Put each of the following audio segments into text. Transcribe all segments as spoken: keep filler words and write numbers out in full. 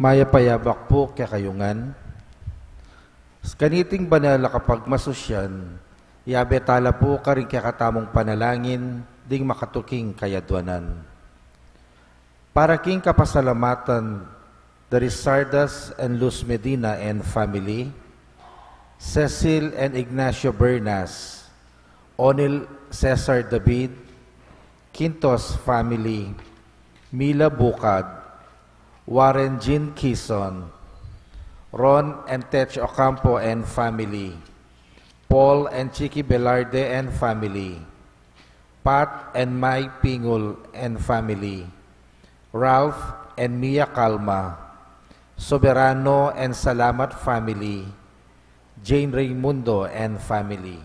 Mayap a yabak pu kekayu ngan. Kaniting banal a kapagmasusyan, yabe tala pu karing kekatamung panalangin ding makatuking kayadwanan. Para king kapasalamatan da Risardas and Luz Medina and family, Cecil and Ignacio Bernas, Onil Cesar David, Quintos family, Mila Bucad, Warren Jean Kison, Ron and Tech Ocampo and family, Paul and Chicky Velarde and family, Pat and Mai Pingul and family, Ralph and Mia Calma, Soberano and Salamat family, Jane Raimundo and family.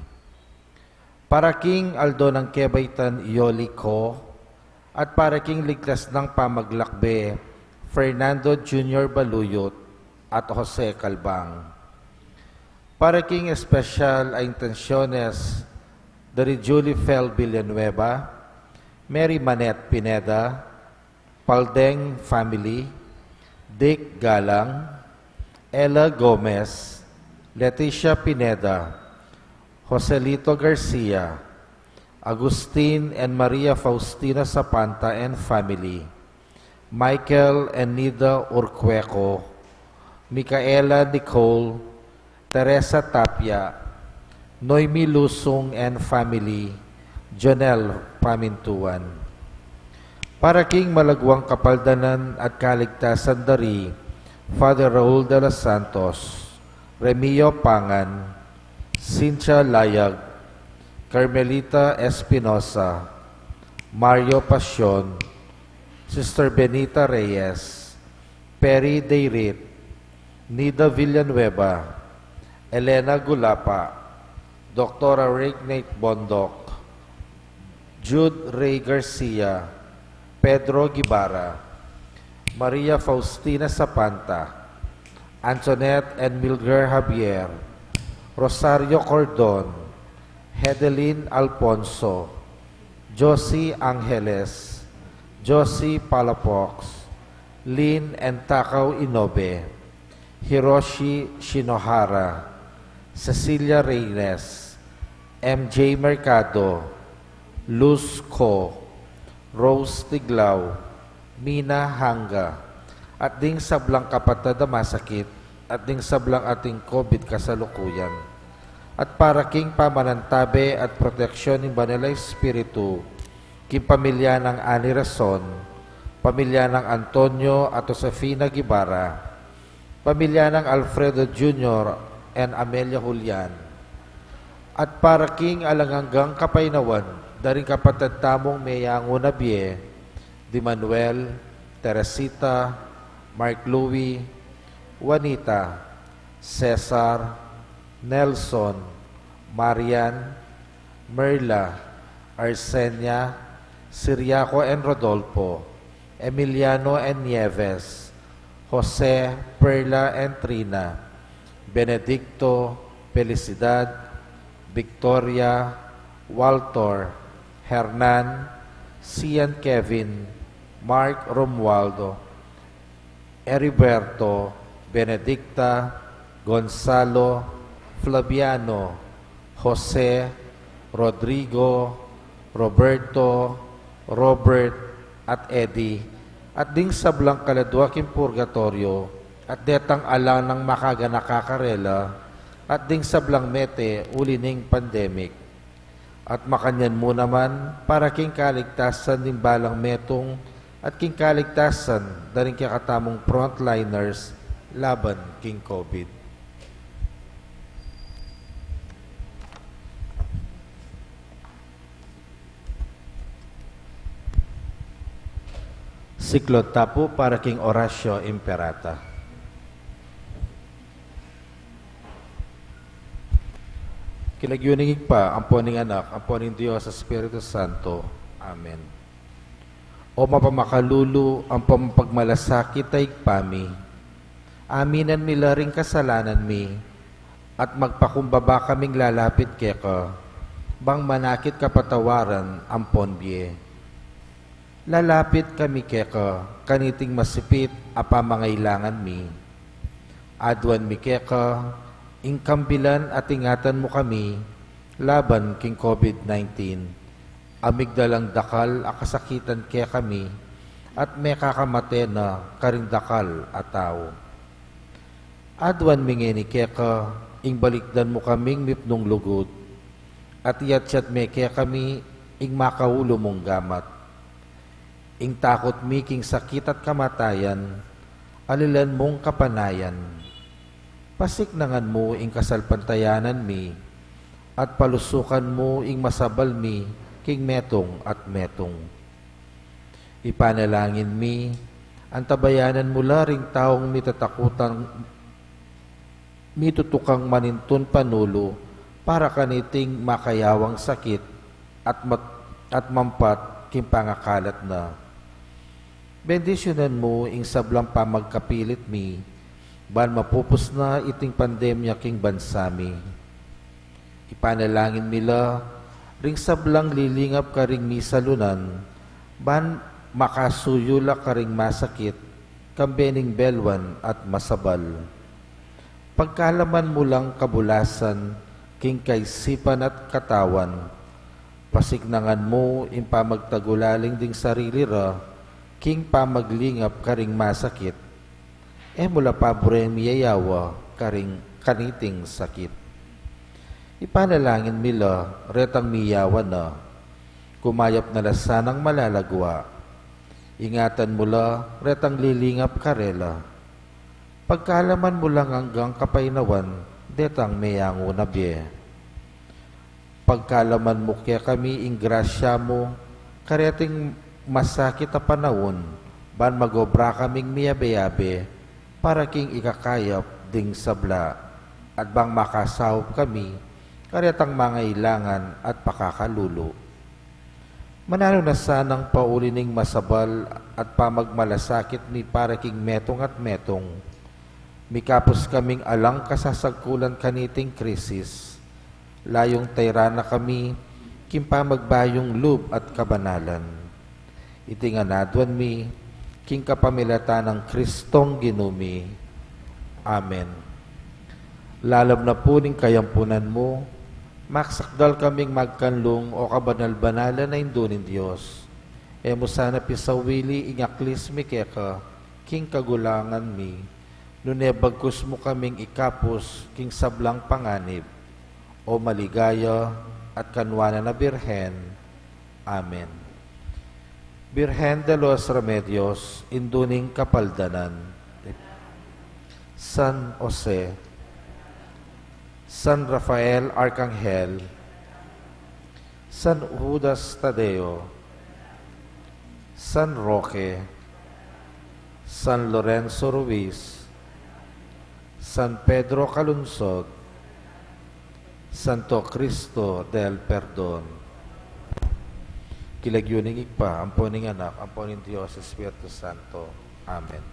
Para king aldo nang kebaitan Yoli Co, at para king ligtas nang pamaglakbe Fernando Junior Baluyot at Jose Calbang. Para king espesyal a intensyones dari Julie Fel Villanueva, Mary Manette Pineda, Paldeng family, Dick Galang, Ella Gomez, Leticia Pineda, Joselito Garcia, Agustin and Maria Faustina Sapanta and family, Michael and Nida Urcueco, Micaela Nicole, Teresa Tapia, Noemi Lusung and family, Jonel Pamintuan. Para king malagwang kapaldanan at kaligtasan dari Father Raul de los Santos, Remio Pangan, Cynthia Layag, Carmelita Espinosa, Mario Pasion, Sister Benita Reyes, Perry Dayrit, Nida Villanueva, Elena Gulapa, Doktora Reignate Bondoc, Jude Ray Garcia, Pedro Guibarra, Maria Faustina Sapanta, Antoinette and Milger Javier, Rosario Cordon, Hedelin Alfonso, Josie Angeles, Josie Palafox, Lynn and Takao Inobe, Hiroshi Shinohara, Cecilia Reynes, M J Mercado, Luz Co, Rose Tiglao, Mina Hanga, at ding sablang kapatad a masakit, at ding sablang ating COVID kasalukuyan. At para king pamanantabe at proteksyon ning Banal a Espiritu, king pamilya nang Ani Rason, pamilya nang Antonio at Josefina Guibarra, pamilya nang Alfredo Junior and Amelia Julian, at para king alang anggang kapaynawan da ring kapatad tamung meyangu na bie, di Manuel, Teresita, Mark Louie, Juanita, Cesar, Nelson, Marian, Merla, Arsenia, Siriaco and Rodolfo, Emiliano and Nieves, Jose, Perla and Trina, Benedicto, Felicidad, Victoria, Walter, Hernan, Sian Kevin, Mark Romualdo, Heriberto, Benedicta, Gonzalo, Flaviano, Jose, Rodrigo, Roberto, Robert, at Eddie, at ding sablang kaladua king purgatoryo, at detang alang nang makaganaka karela, at ding sablang mete uli ning pandemic. At makanyan mu naman, para king kaligtasan ning balang metung at king kaligtasan da ring kekatamung frontliners laban king COVID. Siklod ta pu para king Oratio Imperata. King lagyu ning Ibpa, ampo ning Anak, ampo ning Dios Espiritu Santo. Amen. O mapamakalulu, ampo mapagmalasakit a Ibpa mi, aminan mi la ring kasalanan mi, at magpakumbaba kaming lalapit keka, bang manakit kapatawaran ampon bie. Lalapit kami keka kaniting masipit a pamangailangan mi. Aduan mi keka ing kambilan at ingatan mu kami laban king COVID nineteen, a migdalang dakal a kasakitan kekami at mekakamate na karing dakal a tau. Aduan mi ngeni keka ing balikdan mu kaming mipnung lugud, at iyatyat me kekami ing makaulu mung gamat. Ing takut mi king sakit at kamatayan, alilan mung kapanayan. Pasiknangan mu ing kasalpantayanan mi, at palusukan mu ing masabal mi king metung at metung. Ipanalangin mi, antabayanan mu la ring taung mitatakutan, mitutukang manintun panulu para kaniting makayawang sakit at mat-, at mampat king pangakalat na. Bendisyunan mu ing sablang pamagkapilit mi, ban mapupus na iting pandemya king bansa mi. Ipanalangin mi la ring sablang lilingap karing misalunan, ban makasuyu la karing masakit, kambe ning belwan at masabal. Pagkalaman mu lang kabulasan king kaisipan at katawan, pasiknangan mu ing pamagtagulaling ding sarili ra king pamaglingap karing masakit. E mu la paburen miyayawa karing kaniting sakit. Ipanalangin mi la retang miyawa na, kumayap na la sanang malalagwa. Ingatan mu la retang lilingap karela. Pagkalaman mu lang anggang kapaynawan detang meyangu na bie. Pagkalaman mu kekami ing grasya mu, kareting masakit a panaun, ban mag-obra kaming miyabe-yabe para king ikakayap ding sabla, at bang makasaup kami karetang mangailangan at pakakalulu. Mananu na sanang pauli ning masabal at pamagmalasakit mi para king metung at metung, mikapus kaming alang kasasagkulan kaniting krisis, layung tayran na kami king pamagbayung lub at kabanalan. Iti ngan aduan mi king kapamilatan nang Kristong Ginu mi. Amen. Lalam na pu ning kayampunan mu, magsakdal kaming magkanlung, o kabanal-banalan a Indu ning Dios. E mu sana pisawili ing aklis mi keka king kagulangan mi, nune bagkus mu kaming ikapus king sablang panganib, o maligaya at kanwanan a Birhen. Amen. Birhen de los Remedios, Indu ning Kapaldanan, San Jose, San Rafael Arcangel, San Judas Tadeo, San Roque, San Lorenzo Ruiz, San Pedro Calungsod, Santo Cristo del Perdon. King lagyu ning Ibpa, ampo ning Anak, ampo ning Dios Espiritu Santo. Amen.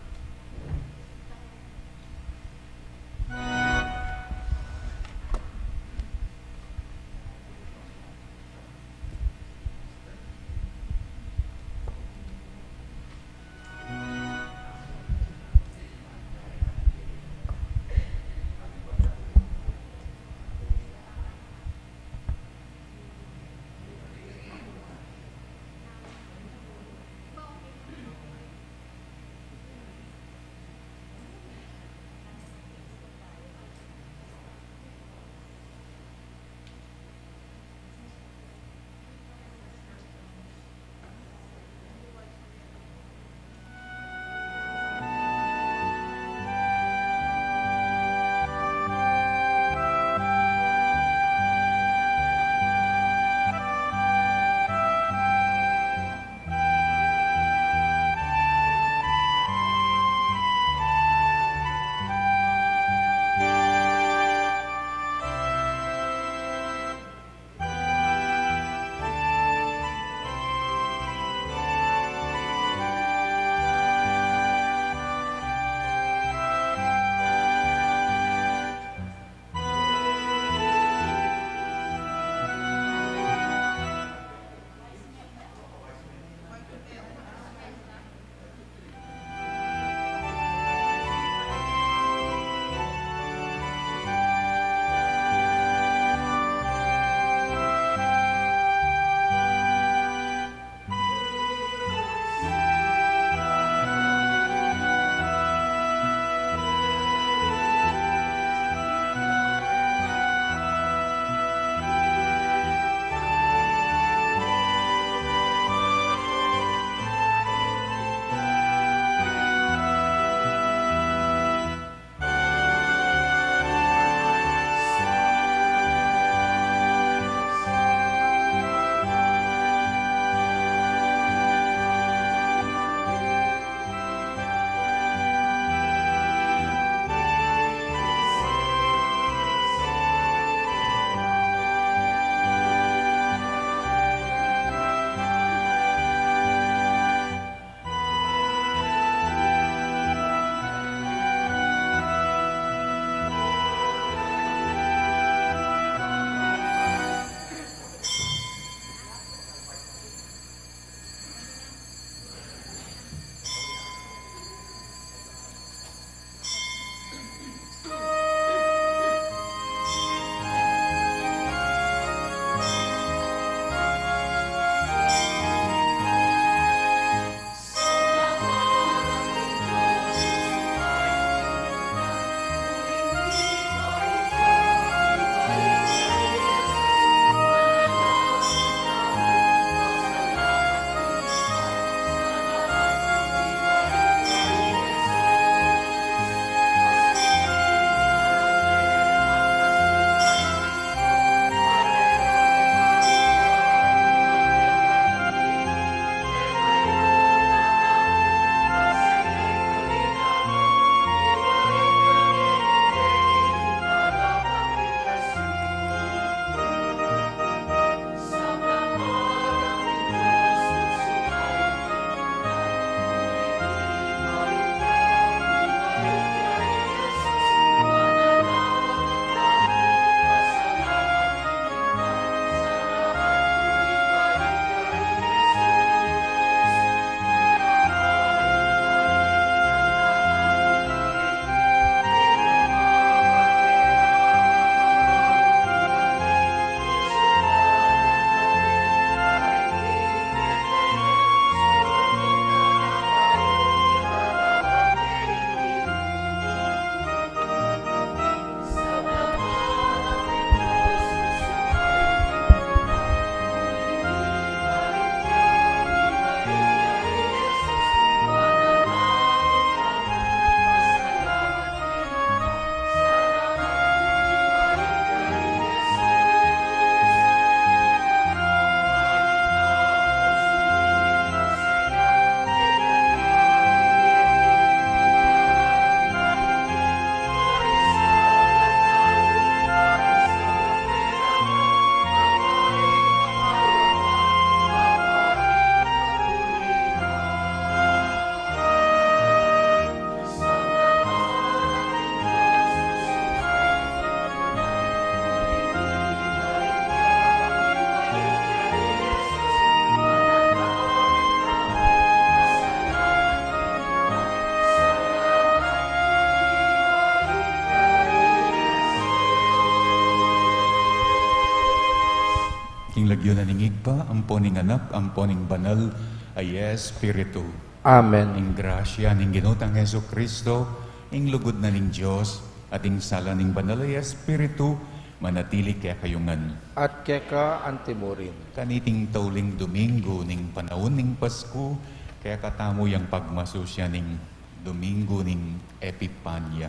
Ibpa, ampo ning Anak, ampo ning Banal a Espiritu. Amen. Ing grasya ning Ginu tang Jesucristo, ing lugud na ning Dios, at ing sala ning Banal a Espiritu, manatili kekayu ngan. At keka antimurin. Kaniting tauling Domingo ning panaun ning Pasku, kekatamu yang pagmasusian ning Domingo ning Epipania.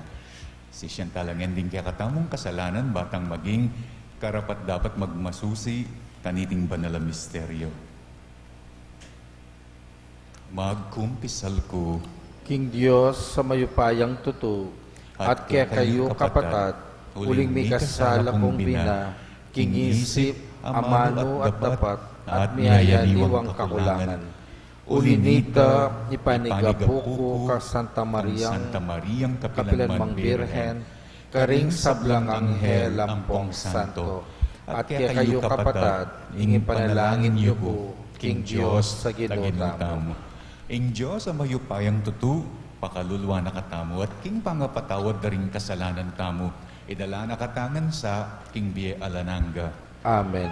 Sisian tala ngan ding kekatamung kasalanan, ba tang maging karapat-dapat magmasusi kaniting banal a misteryo. Magkumpisal ku king Dios a mayupayang tutu, at kekayu kapatad, uling mikasala kung bina, king isip, amanu at dapat, at miyayaliwang kakulangan. Uli na nita, ipanigapu ku kang Santa Mariang, Santa Mariang kapilan mang Birhen, karing sablang anghel ampong santo, at kekayu kapatad, ing ipanalangin yu ku king Dios a Ginu tamu. Ing Dios a mayupayang tutu, pakaluluan na katamu, at king pangapatawad da ring kasalanan tamu, idala na katamu ngan sa king bie alang angga. Amen.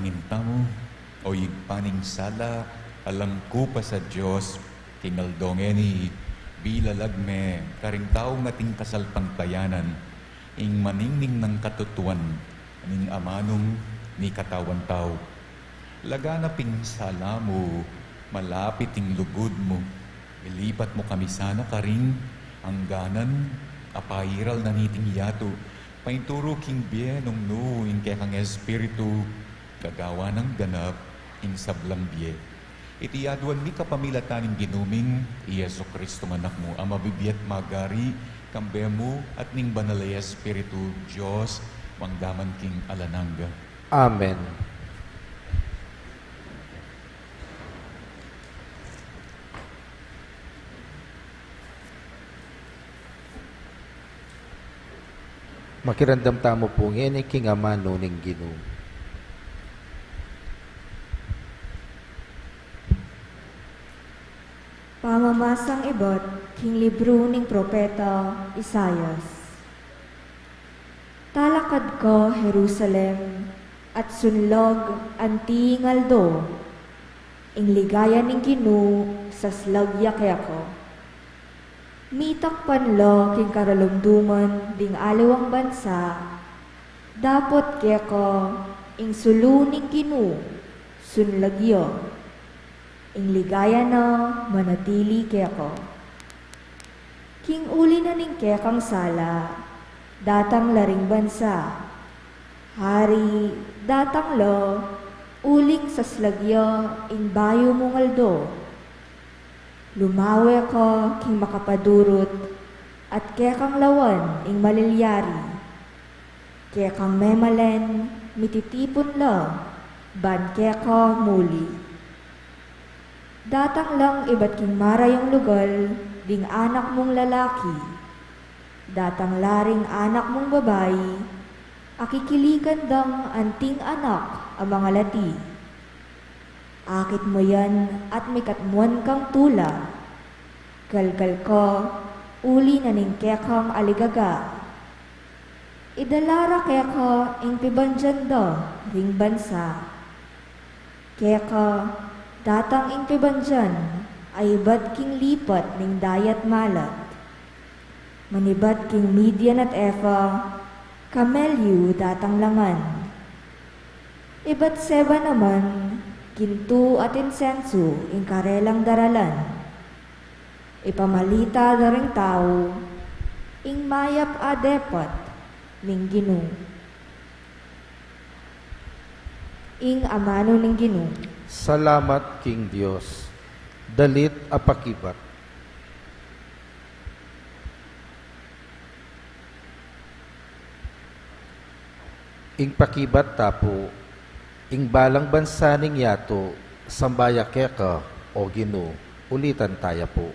Panalangin tamu. O Ibpa ning sala, alang kupas a Dios, king aldo ngeni, bilalag me karing taung ating kasalpantayanan ing maningning nang katutuan ning amanung mikatawan tau. Laganap ing sala mu, malapit ing lugud mu, ilipat mu kami sana karing angganan a pairal na niting yatu, painturu king bie nung nu ing kekang Espiritu, gagawan nang ganap ing sablang bie. Iti aduan mi kapamilatan ning Ginu ming i Jesucristo, Anak mu, a mabibie at magari, kambe mu at ning Banal a Espiritu, Dios, mangga man king alang angga. Amen. Makiramdam tamu pu ngeni king amanu ning Ginu. Pamamasang ibat king libru ning propeta Isaias. Talakad ka, Jerusalem, at sunlag anti ing aldo, ing ligaya ning Ginu saslag ya keka. Mitakpan la king karalumduman ding aliwang bansa, dapot keka ing sulu ning Ginu sunlag ya, ing ligaya na manatili keka. King uli na ning kekang sala, datang la ring bansa. Hari, datang la, uling saslag ya ing bayu mung aldo. Lumawe ka king makapadurut, at kekang lawan ing malilyari. Kekang memalen, mititipun la, ban keka muli. Datang lang ibat king marayung lugal ding anak mung lalaki. Datang la ring anak mung babai, akikilikan dang anting anak a mangalati. Akit mu yan at mikatmuan kang tula. Galgal ka, uli na ning kekang aligaga. Idala ra keka ing pibandian da ring bansa. Keka, datang ing pibandian a ibat king lipat ning dayat malat. Manibat king Midian at Efa, kamelyu datang la ngan. Ibat Seba naman, gintu at insensu ing karelang daralan. Ipamalita da ring tau ing mayap a depat ning Ginu. Ing amanu ning Ginu. Salamat king Dios. Dalit a pakibat. Ing pakibat ta pu, ing balang bansa ning yatu, samba ya keka, o Ginu, ulitan taya pu.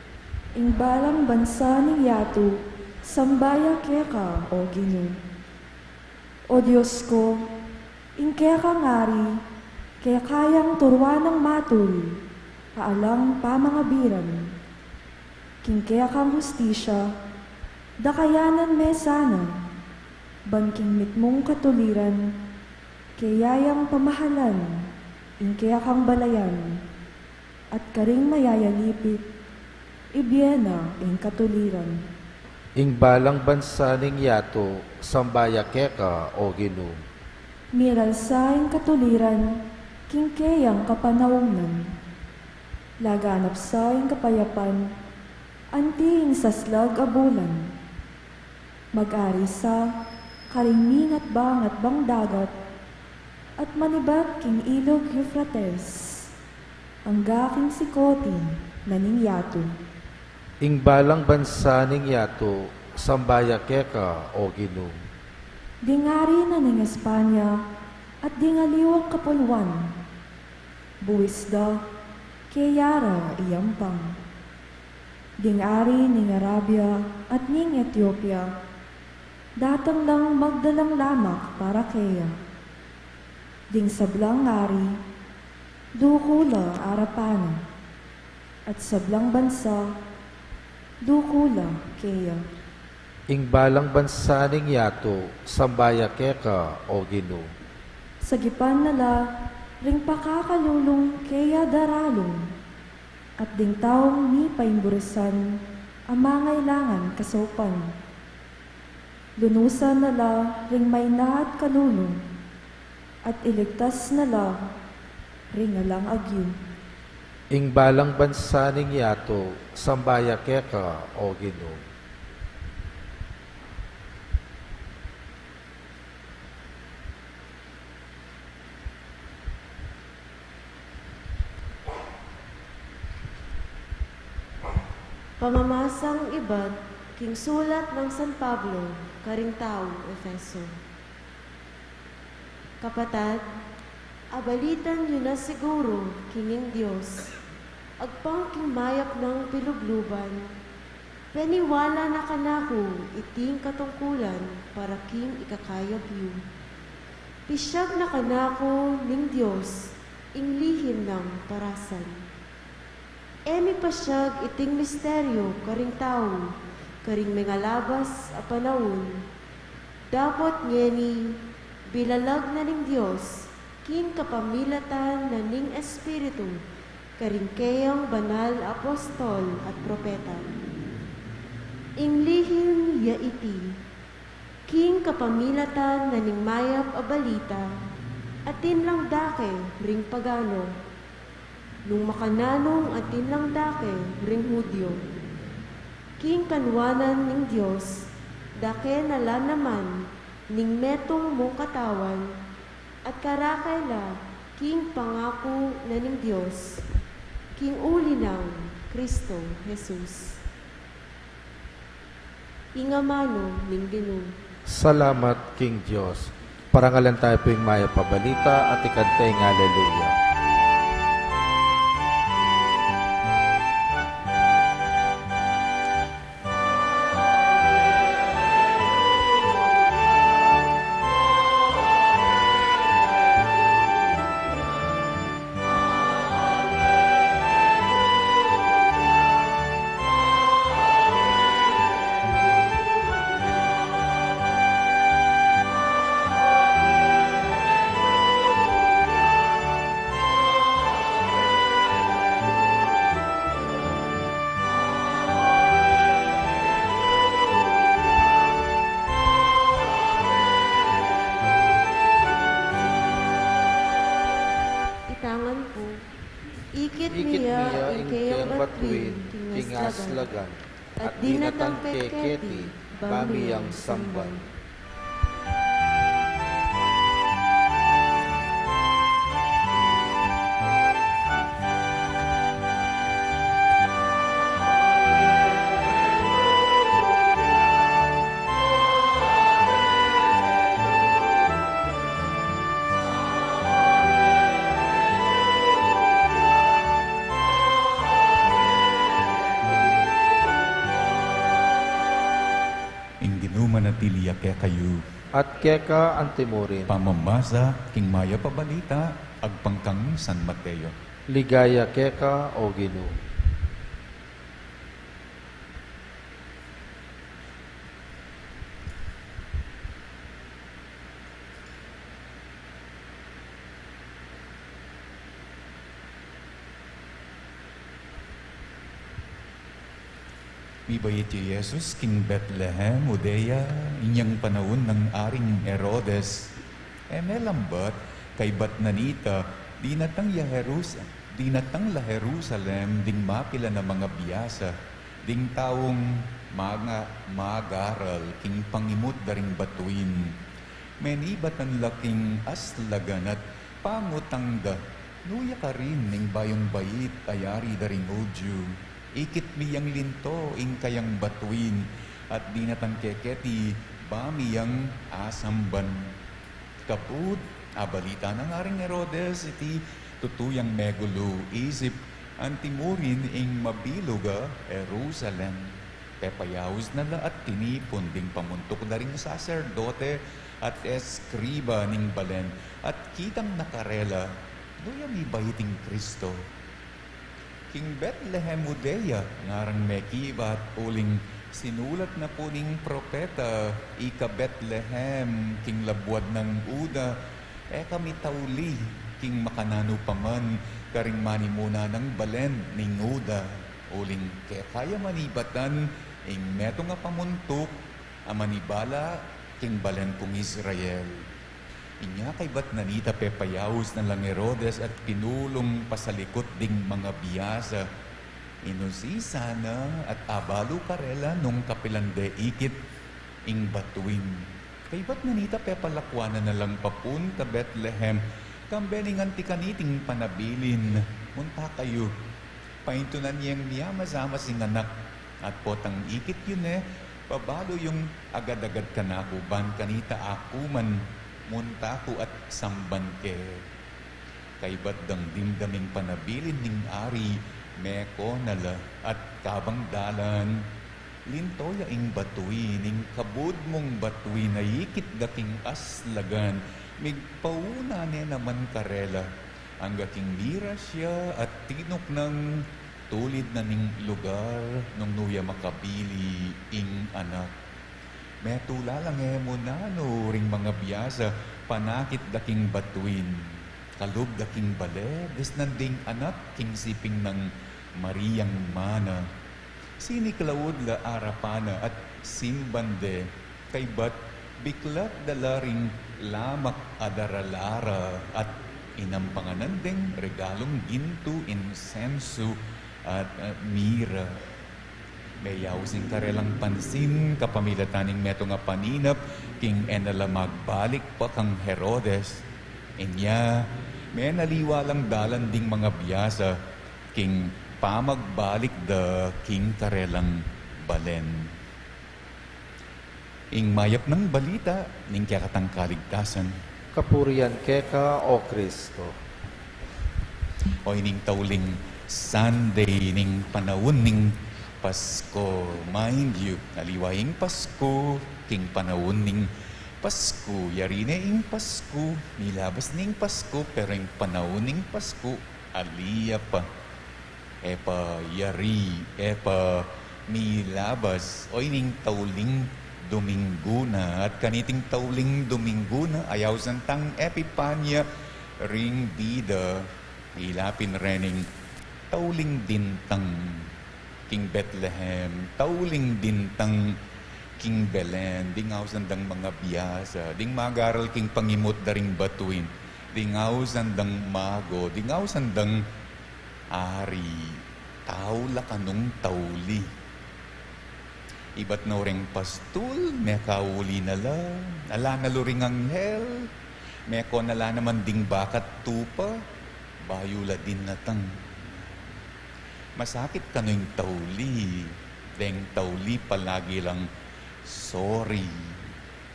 Ing balang bansa ning yatu, samba ya keka, o Ginu. O Dios ku, ing kekang ari, keka yang turuan nang matul, a alang pamangabiran. King kekang hustisya, dakayanan me sana, ban king mitmung katuliran, keya yang pamahalan ing kekang balayan, at karing mayayalipit, ibie na ing katuliran. Ing balang bansa ning yatu, samba ya keka, o Ginu. Miralsa ing katuliran king keyang kapanaunan. Laganap sa ing kapayapan anti ing saslag a bulan. Mag-ari sa karing minatbang-atbang dagat, at manibat king ilug Eufrates, angga king sikotin na ning yatu. Ing balang bansa ning yatu, samba ya keka, o Ginu. Ding ari na ning Espanya at ding aliwang kapulwan, buis da, keya ra iyampang. Ding ari ning Arabia at ning Etiopia, datang lang magdalang lamak para keya. Ding sablang ari, duku la arapan na, at sablang bansa, duku la keya. Ing balang bansa ning yatu, samba ya keka, o Ginu. Sagipan na la Ring pakakalulung keya daralung, at ding taung mipaimburusan a mangailangan kasaupan. Lunusan na la ring mayna at kalulu, at iligtas na la ring alang agyu. Ing balang bansa ning yatu, samba ya keka, O Ginu. Pamamasang ibat king sulat nang San Pablo karing taung Efeso. Kapatad, abalitan yu na siguru king ing Dios, agpang king mayap nang pilubluban, peniwala na kanaku iting katungkulan para king ikakayap yu. Pisyag na kanaku ning Dios ing lihim nang parasan. E mipasyag iting misteryu karing tau, karing mengalabas a panaun. Dapot ngeni, bilalag na ning Dios, king kapamilatan na ning Espiritu, karing keyang banal a apostol at propeta. Ing lihim ya iti, king kapamilatan na ning mayap a balita, atin lang dake ring pagano, nung makananung atin lang dake ring Judio. King kanuanan ning Dios, dake na la naman ning metung mung katawan, at karake la king pangaku na ning Dios, king uli nang Cristo Jesus. Ing amanu ning Ginu. Salamat king Dios. Parangalan tayu pu ing mayap a balita at ikanta ing Alleluia. Itangan pu. Ikit mi ya ing keyang batuin king aslagan, at dinatang keketi ba mi yang samban. Ing Ginu manatili ya kekayu. At keka antimurin. Pamamasa king mayap a balita, agpang kang San Mateo. Ligaya keka, O Ginu. Mibait ya i Jesus king Betlehem, Judea, inyang panaun nang Aring Herodes. E melambat, kaybat na nita, dinatang ya Jerus-, dinatang la Jerusalem ding mapilan a mangabiasa, ding taung manga-, magaral king pangimut da ring batuin. Menibatan la king aslagan at pangutang da, "Nu ya karin ning bayung bait a yari da ring Judio? Ikit mi yang linto ing kayang batuin, at dinatang keketi ba mi yang asamban." Kapud abalita nang Aring Herodes iti, tutu yang megulu isip, antimurin ing mabilug a Jerusalem. Pepayaus na la at tinipun ding pamuntuk da ring saserdote at eskriba ning balen, at kitang na karela, "Nu ya mibait ing Kristo? King Betlehem, Judea, ngarang mekibat, uling sinulat na pu ning propeta, 'Ika Betlehem, king labuad nang Juda, e ka mitauli, king makananu pa man karing manimuna nang balen ning Huda, uling keka ya manibatan ing metung a pamuntuk a manibala king balen kung Israel. Inya kaybat na nita pepayaus na lang Herodes at pinulung pasalikut ding mangabiasa. Inusisan na at abalu karela nung kapilan de ikit ing batuin. Kaybat na nita pepalakuanan na lang papunta Betlehem, kambe ning anti kaniting panabilin, munta kayu. Paintunan yeng miyamazamas ing anak, at potang ikit yu ne, pabalu yung agad-agad kanaku, ban kanita aku man, munta ku at samban ke. Kaybat dang dimdam ing panabilin ning ari, meko na la, at kabang dalan, linto ya ing batuin, ing kabud mung batuin a ikit da king aslagan, migpauna ne naman karela, angga king miras ya at tinuknang tulid na ning lugar nung nu ya makabili ing anak. Metula lang e mu nanu ring mangabiasa, panakit da king batuin. Kalub da king bale, disnan ding anak king siping nang Mariang mana. Siniklaud la arapan na at simban de, kaybat biklat da la ring lamak a daralara at inampanganan deng regalung gintu, insensu, at, ah, mira. Meyaus ing karelang pansin kapamilatan ning metung a paninap king e na la magbalik pa kang Herodes. Inya, menaliwa lang dalan ding mangabiasa king pamagbalik da king karelang balen. Ing mayap nang balita ning kekatang kaligtasan. Kapurian keka, O Kristo. O ining tauling Sunday ning panaun ning Pasko. Mind you, aliwa ing Pasko king panaun ning Pasko. Yari ne ing Pasko, milabas ne ing Pasko, pero ing panaun ning Pasko, ali ya pa. E pa yari, e pa milabas, o ining tauling Dominggu na, at kaniting tauling Dominggu na, ayausan tang Epipania ring bida, ilapin rening tauling dintang king Betlehem, tauling dintang king Belen, ding ausan dang mangabiasa, ding magaral king pangimut da ring batuin, ding ausan dang mago, ding ausan dang ari, tau la kanung tauli. Ibat na reng pastul, mekauli na la, ala na lu ring anghel, meko na la naman ding baka't tupa, bayu la dinnatang. Masakit kanu ing tauli, deng tauli palagi lang sorry.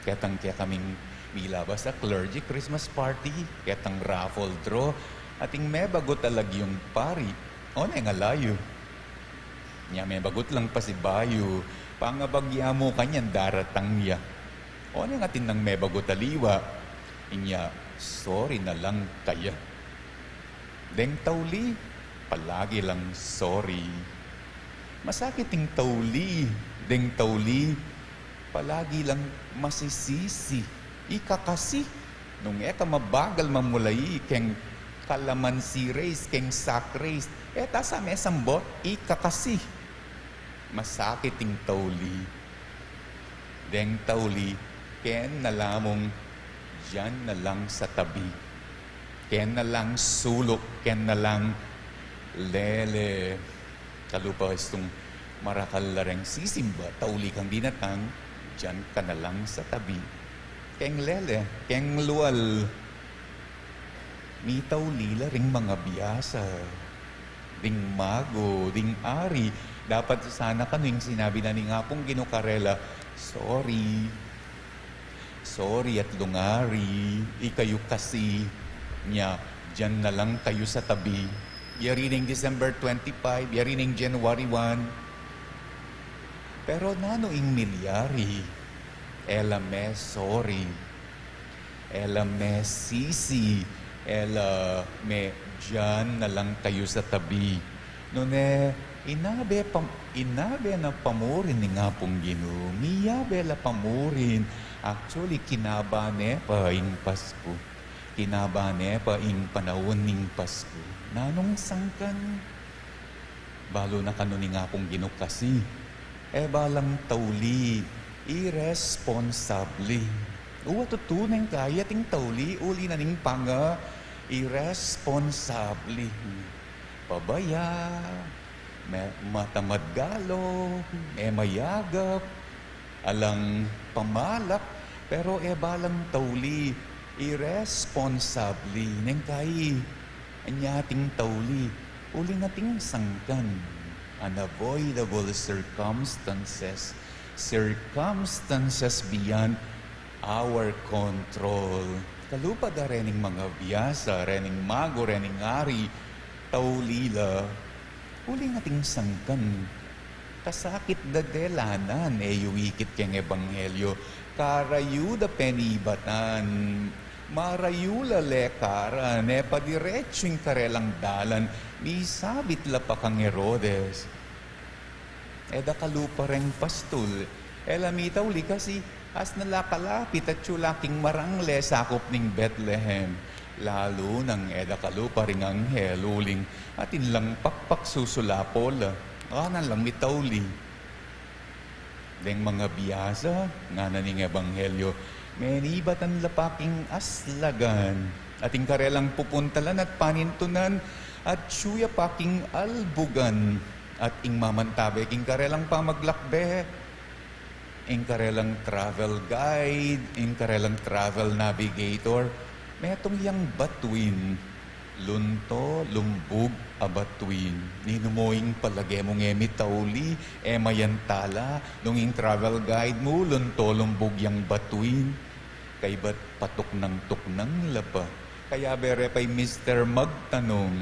Ketang kekaming milabas a clergy Christmas party, ketang raffle draw, ating mebagut a lagyung pari, o neng ala yu. Nya mebagut lang pasibayu, pangabagya mu kanyan daratang ya. O neng atin nang mebagut a liwa, inya sorry na lang kaya. Deng tauli, palagi lang sorry. Masakit ing tauli, deng tauli, palagi lang masisisi. Ika kasi, nung e ka mabagal mamulai keng kalamansi race, keng sack race, e ta sa mesambot, ika kasi. Masakit ing tauli. Deng tauli, ken na la mung diyan na lang sa tabi. Ken na lang suluk, ken na lang lele. Kalupa istung marakal la reng sisimba, tauli kang dinatang, diyan ka na lang sa tabi. Keng lele, keng lual, mitauli la ring mangabiasa, ding mago, ding ari. Dapat sana kanu ing sinabi na ning Apung Ginu karela, sorry. Sorry at lungari, ikayu kasi, nya, diyan na lang kayu sa tabi. Yari ning December twenty-five, yari ning January one. Pero nanu ing milyari? E la me sorry. E la me sisi, e la me diyan na lang kayu sa tabi. Nune, inabe pa, inabe na pamurin ning Apung Ginu, miyabe la pamurin. Actually, kinaba ne pa ing Pasku. Kinaban ne pa ing panaun ning Pasku. Nanung sangkan? Balu na kanu ning Apung Ginu kasi, e ba lang tauli, iresponsabli. Uwa tutu neng kaya ating tauli, uli na ning panga, iresponsabli. Pabaya, me-, matamad galop, e mayagap, alang pamalak, pero e ba lang tauli, iresponsabli. Neng kai, anya ating tauli, uling ating sangkan. Unavoidable circumstances, circumstances beyond our control. Kalupa da rening mangabiasa, rening mago, rening ari, tauli la. Uling ating sangkan, kasakit da delanan, e yu ikit keng ebanghelyo, karayu da penibatan, marayu la lekaran, e padiretsu ing karelang dalan, misabit la pa kang Herodes. E da kalupa reng pastul, e la mitauli kasi asna la kalapit atyu la king marangle sakup ning Betlehem. Lalu nang e da kalupa ring anghel, uling atin lang pakpak susulapo la, kanan lang mitauli. Deng mangabiasa, ngana ning ebanghelyo, menibatan la pa king aslagan, at ing karelang pupuntalan at panintunan, atyu ya pa king albugan, at ing mamantabe king karelang pamaglakbe, ing karelang travel guide, ing karelang travel navigator, metung yang batuin, lunto, lumbug, a batuin. Ninu mu ing palage mung e mitauli, e mayantala, nung ing travel guide mu, lunto, lumbug yang batuin? Kaybat patuknang-tuknang la pa. Kayabe re pa'y Mister Magtanung,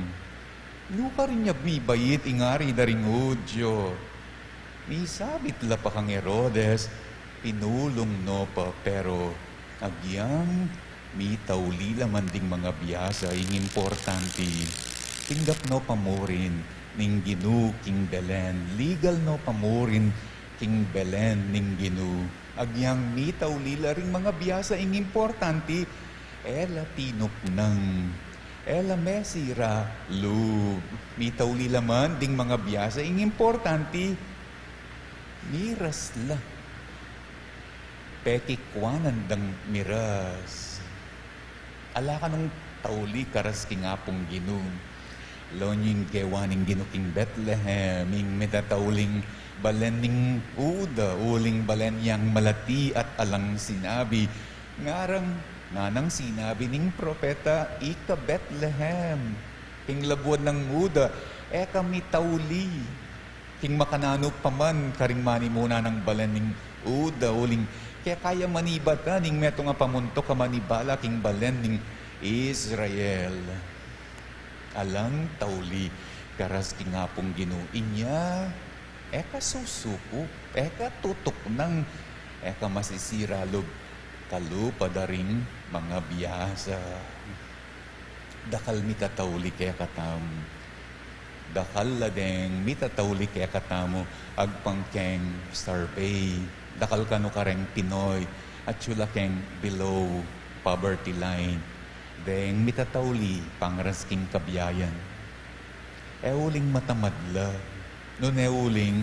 "Nu karin ya mibait ing ari da ring Hudyo?" Misabit la pa kang Herodes, pinulung no pa, pero agyang mitauli la man ding mangabiasa ing importanti. Tinggap no pa murin ning Ginu king Belen, ligal no pa murin king Belen ning Ginu. Agyang mitauli la ring mangabiasa ing importanti, e la tinuknang, e la mesira lub. Mitauli la man ding mangabiasa ing importanti, miras la. Pekikwanan dang miras. Ala kanung tauli karas king Apung Ginu. Lawen yu ing gewa ning Ginu king Betlehem, ing mitatauling balen ning Huda, uling balen yang malati at alang sinabi. Ngarang, nganang sinabi ning propeta, "Ika Betlehem, king labuad nang Huda, e ka mitauli king makananu pa man karing manimuna nang balen ning Huda, uling keka ya manibatan ing metung a pamuntuk a manibala king balen ning Israel." Alang tauli karas king Apung Ginu, inya e ka susukup, e ka tutuknang, e ka masisira lub, kalupa da ring mangabiasa. Dakal mitatauli kekatamu. Dakal la deng mitatauli kekatamu, agpang keng survey. Dakal kanu kareng Pinoy, atyu la keng below poverty line. Deng mitatauli pangaras king kabiayan. E uling matamad la. Nune uling,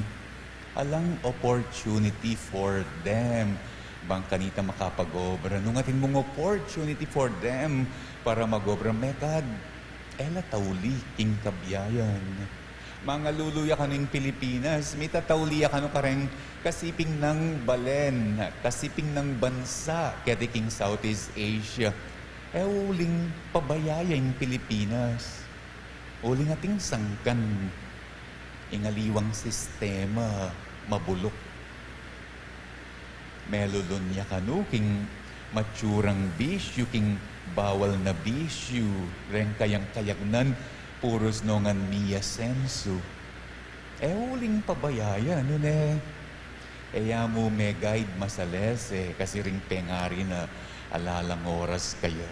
alang opportunity for them bang kanita makapag-obra. Nung atin mung opportunity for them para mag-obra, mekad e la tauli king kabiayan. Mangalulu ya kanu ing Pilipinas, mitatauli ya kanu kareng kasiping nang balen, kasiping nang bansa keti king Southeast Asia. E uling pabaya ya ing Pilipinas. Uling ating sangkan, ing aliwang sistema mabuluk. Melulun ya kanu king matsurang bisyu, king bawal na bisyu, reng kayang kayagnan, purus nongan mi asensu. E uling pabaya ya, nune? E ya mu me-guide masalese, kasi ring pengari na ala lang oras kaya.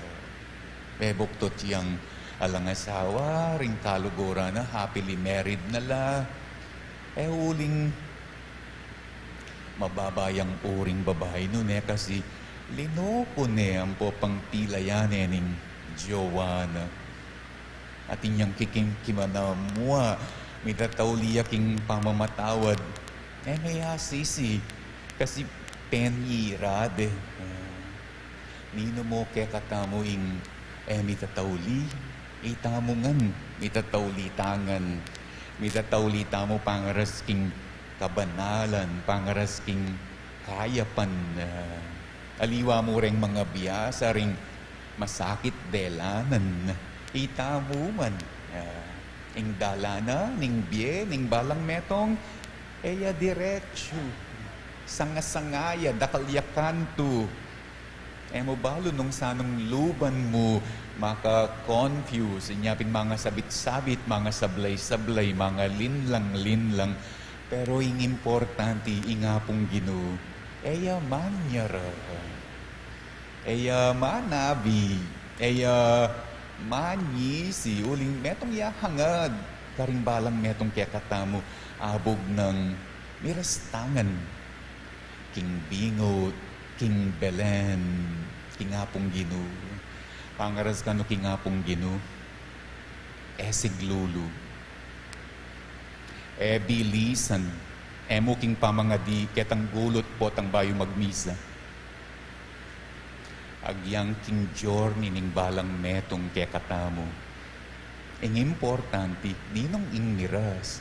Mebuktot yang alang asawa, ring kaluguran na happily married na la. E uling mababa yang uring babai, nune, kasi linoko ne ampo pang pila ya ne ning Joanna. Atin yang kikimkiman a mua, mitatauli ya king pamamatawad. E me ya sisi, kasi peni rade. Ah, ninu mu kekatamu ing e mitatauli? Itamu ngan, mitatauli ta ngan. Mitatauli tamu pangaras king kabanalan, pangaras king kayapan. Ah, aliwa mu reng mangabiasa ring masakit delanan. Itamu man, ah, ing dalan na ning bie ning balang metung, e ya diretsu. Sanga-sanga ya, dakal ya kantu. E mu balu nung sanung luban mu, maka-confuse, inya pin mangasabit-sabit, mangasablay-sablay, mangalinlang-linlang. Pero ing importante, ing Apung Ginu, e ya manyara, e ya manabi, e ya manyisi, uling metung ya hangad karing balang metung kekatamu, abug nang miras ta ngan king bingut, king Belen, king Apung Ginu. Pangaras kanu king Apung Ginu, e siglulu, e bilisan, e mu king pamangadi ketang gulut potang bayu magmisa. Agyang king journey ning balang metung kekatamu, ing importante, ninung ing miras,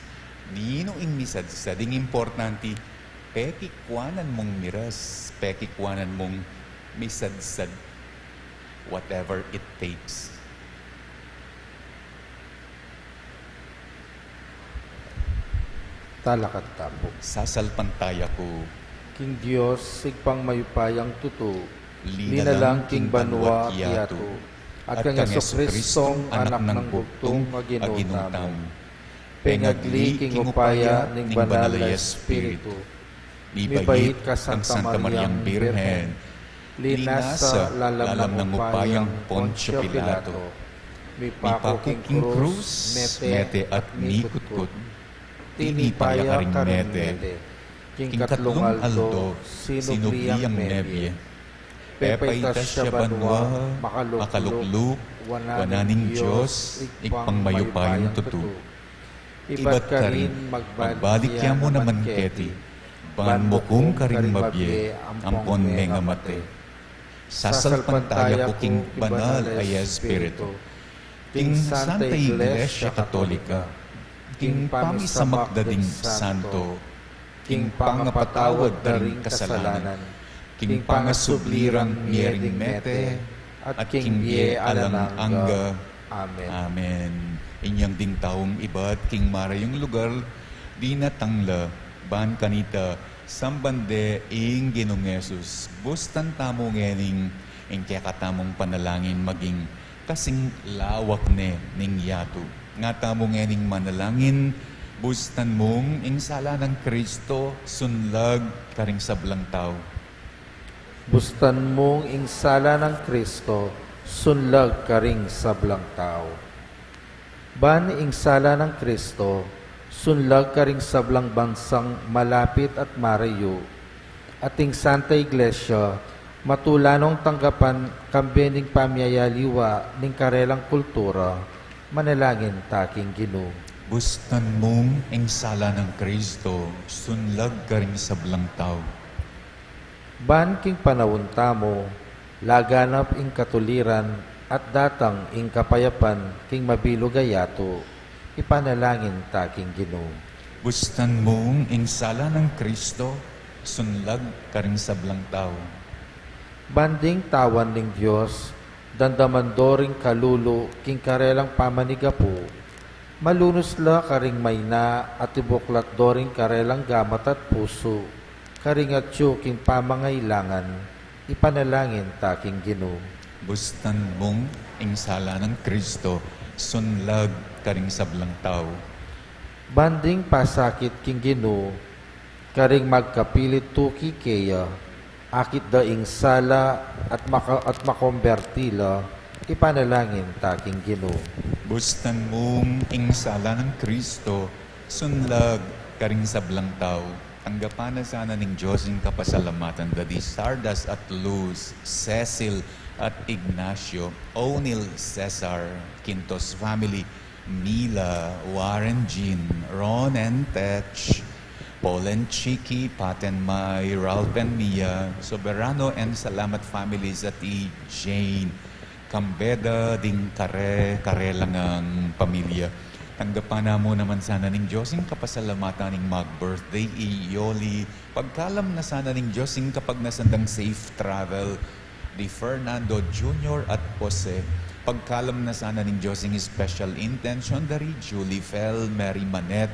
ninung ing misadsad, ing importante, pekikuanan mung miras, pekikuanan mung misadsad, whatever it takes. Talakad tamu. Sasalpantaya ku king Dios, Ibpang mayupayang tutu, linalang king banua at yatu, at kang Jesucristong Anak nang Bugtung a Ginu tamu, pengagli king upaya ning Banal a Espiritu, mibait kang Santa Mariang Birhen, linasa lalam nang upayang Poncio Pilato, mipaku king krus, mete at mikutkut, tinipa ya karing mete, king katlung aldo sinubli yang mebie, pepaitas ya banua, makalukluk wanan ning Dios, Ibpang mayupayang tutu. Ibat karin, magbalik ya mu naman keti, ban mukum karing mabie ampon mengamate. Sasalpantaya ku king Banal a Espiritu, king Santa Iglesia Katolika, king pamisamak da ding santo, king pangapatawad da ring kasalanan, king pangasubli rang mie ring mete, at king bie alang angga. Amen. Amen. Inyang ding taung ibat king marayung lugar, dinatang la, ban kanita samban de ing Ginung Jesus. Bustan tamu ngening ing kekatamung panalangin maging kasing lawak ne ning yatu. Nga tamu ngening manalangin, bustan mung ing sala nang Kristo sunlag karing sablang tau. Bustan mung ing sala nang Kristo sunlag karing sablang tau. Ban ing sala nang Kristo sunlag karing sablang bansang malapit at marayu, at ing Santa Iglesia matula nong tanggapan kambe ning pamiayaliwa ning karelang kultura, manalangin ta king Ginu. Bustan mung ing sala nang Kristo sunlag karing sablang tau. Ban king panaun tamu, laganap ing katuliran at datang ing kapayapan king mabilug a yatu, ipanalangin ta king Ginu. Bustan mung ing sala nang Kristo sunlag karing sablang tau. Ban ding tawan ning Dios, damdaman do ring kalulu king karelang pamanigapu, malunus la karing maina at ibuklat do ring karelang gamat at pusu karing atyu king pamangailangan, ipanalangin ta king Ginu. Bustan mung ing sala nang Kristo sunlag karing sablang tau. Ban ding pasakit king Ginu karing magkapilit tuki keya, akit da ing sala at maka-, at makomberti la, ipanalangin ta king Ginu. Bustan mung ing sala nang Kristo sunlag karing sablang tau. Tanggapan na sana ning Dios ing kapasalamatan da di Sardas at Luz, Cecil, at Ignacio, O'Neill Cesar, Quintos family, Mila, Warren Jean, Ron and Tech, Paul and Chiki, Pat and Mai, Ralph and Mia, Soberano and Salamat families, at i Jane Cambeda, ding kare-kare lang ngang pamilya. Tanggapan na mu naman sana ning Diyos ing kapasalamatan ning mag-birthday i Yoli. Pagkalam na sana ning Diyos ing kapagnasan dang safe travel di Fernando Junior at Jose. Pagkalam na sana ning Diyos ing special intention da ri Julie Fel, Mary Manette,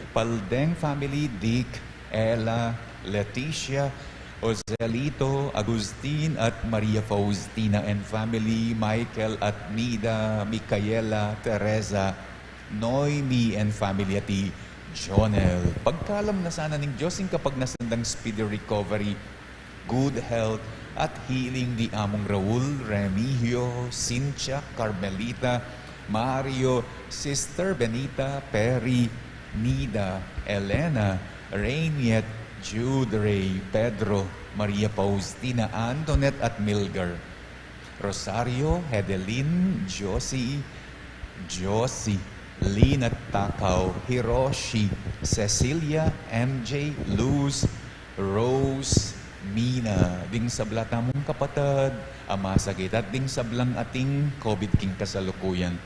Paldeng family, Dick, Ella, Leticia, Joselito, Agustin at Maria Faustina and family, Michael at Nida, Micaela, Teresa, Noemi and family, at i Jonel. Pagkalam na sana ning Diyos ing kapagnasan dang speedy recovery, good health, at healing di Among Raul, Remigio, Cynthia, Carmelita, Mario, Sister Benita, Perry, Nida, Elena, Rainiet, Jude, Ray, Pedro, Maria Faustina, Antoinette, at Milgar. Rosario, Hedelin, Josie, Josie, Lynn at Takaw, Hiroshi, Cecilia, M J, Luz, Rose, Mina, ding sabla tamung kapatad a masakit, at ding sablang ating COVID king kasalukuyan.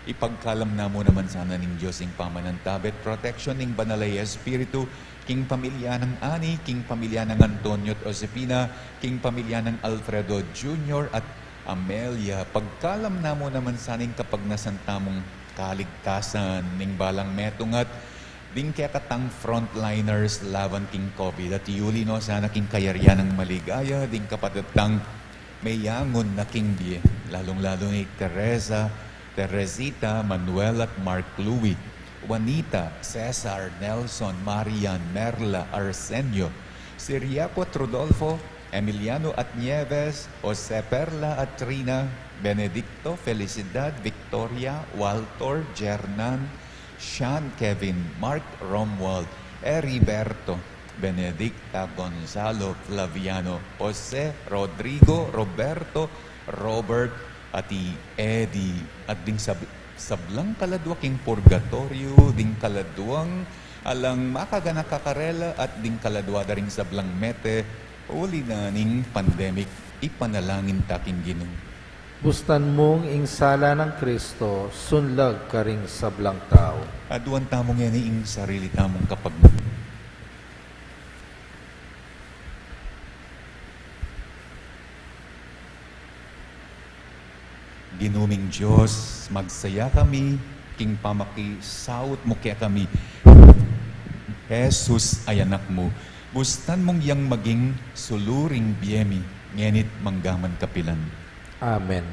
Ipagkalam na mu naman sana ning Diyos ing pamanantabe at protection ning Banal a Espiritu king pamilya nang Ani, king pamilya nang Antonio at Josefina, king pamilya nang Alfredo Junior at Amelia. Pagkalam na mu naman sana ing kapagnasan tamung kaligtasan ning balang metung at ding kekatang frontliners laban king COVID. At iuli no sana king kayarian nang maligaya ding kapatad tang meyangun na king bie, lalung-lalu na i Teresa, Teresita, Manuel at Mark Louis, Juanita, Cesar, Nelson, Marian, Merla, Arsenio, Siriaco at Rodolfo, Emiliano at Nieves, Jose, Perla at Trina, Benedicto, Felicidad, Victoria, Walter, Jernan, Sean, Kevin, Mark, Romuald, Heriberto, Benedicta, Gonzalo, Flaviano, Jose, Rodrigo, Roberto, Robert, at i Eddie, at ding sab-, sablang kaladua king purgatoryo, ding kaladuang alang makaganaka karela, at ding kaladua da ring sablang mete, uli na ning pandemic, ipanalangin ta king Ginu. Bustan mung ing sala nang Kristo, sunlag karing sablang tau. Aduan tamu ngeni ing sarili tamung kapag- Ginu ming Dios, magsaya kami king pamakisaut mu kekami, Jesus a Anak mu. Bustan mung yang maging sulu ring bie mi, ngeni't manggaman kapilan. Amen.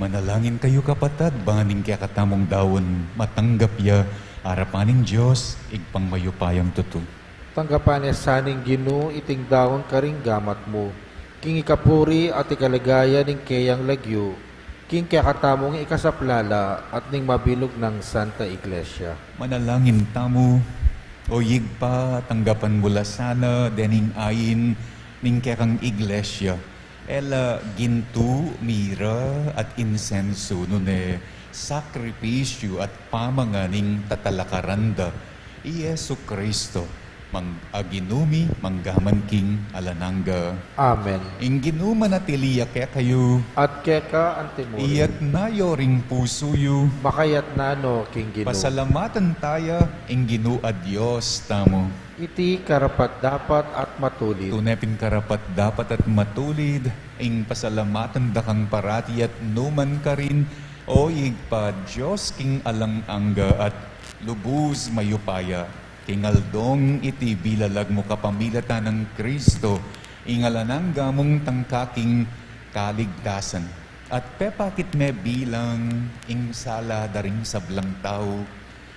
Manalangin kayu, kapatad, ban ing kekatamung daun matanggap ya arapan ning Dios, Ibpang mayupayang tutu. Tanggapan na sa ning Ginu iting daun karing gamat mu, king ikapuri at ikaligaya ning keyang lagyu, king kekatamung ikasaplala at ning mabilug nang Santa Iglesia. Manalangin tamu. O Ibpa, tanggapan mu la sana dening ain ning kekang Iglesia, e la gintu, mira, at insensu, nune sakripisyu at pamanga ning tatalakaran da, i Jesucristo, mang-, a Ginu mi, manggaman king alang angga. Amen. Ing Ginu manatili ya kekayu. At keka antimurin. Iyatna yu ring pusu yu. Makayatna no king Ginu. Pasalamatan taya ing Ginu a Dios tamu. Iti karapat-dapat at matulid. Tune pin karapat-dapat at matulid ing pasalamatan da kang parati at nu man karin, O Ibpa, Dios king alang angga at lubus mayupaya, king aldong iti bilalag mu kapamilatan nang Kristo, ing alang angga mung tangka king kaligtasan. At pepakit me bilang ing sala da ring sablang tau,